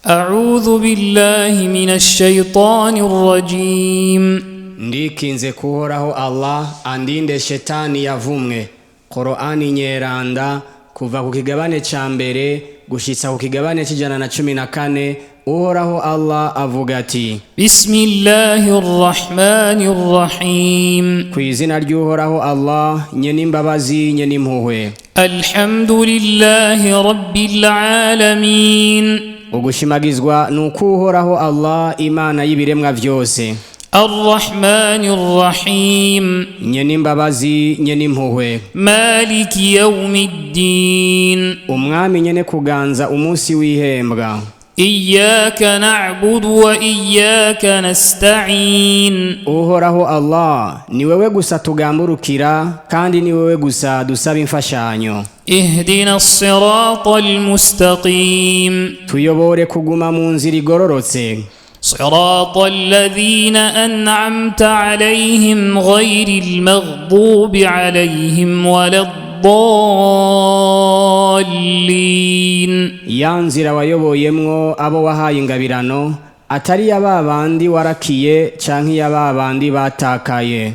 أعوذ بالله من الشيطان الرجيم. Ndikinze kuhoraho Allah andinde shetani yavumwe. Korani Nyeranda, kuva ku kigabane ca mbere gushitsa ku kigabane c'114, Uhoraho Allah avuga ati: بسم الله الرحمن الرحيم. Ku izina ry'Uhoraho Allah, nyene imbabazi, nyene impuhwe. الحمد لله رب العالمين. Ugushimagizwa ni uko Uhoraho Allah, Imana y'ibiremwa vyose. الرحمن الرحيم. Nyene imbabazi, nyene impuhwe. مالك يوم الدين. Umwami nyene kuganza umunsi w'ihembwa. إياك نعبد وإياك نستعين. Uhoraho Allah, ni wewe gusa tugamburukira kandi ni wewe gusa dusaba imfashanyo. اهدنا الصراط المستقيم. Tuyobore kuguma mu nzira igororotse. صراط الذين أنعمت عليهم غير المغضوب عليهم ولا الضالين. Ya nzira wayoboyemwo abo wahaye ingabirano, atari iya ba bandi warakiye canke iya ba bandi batakaye.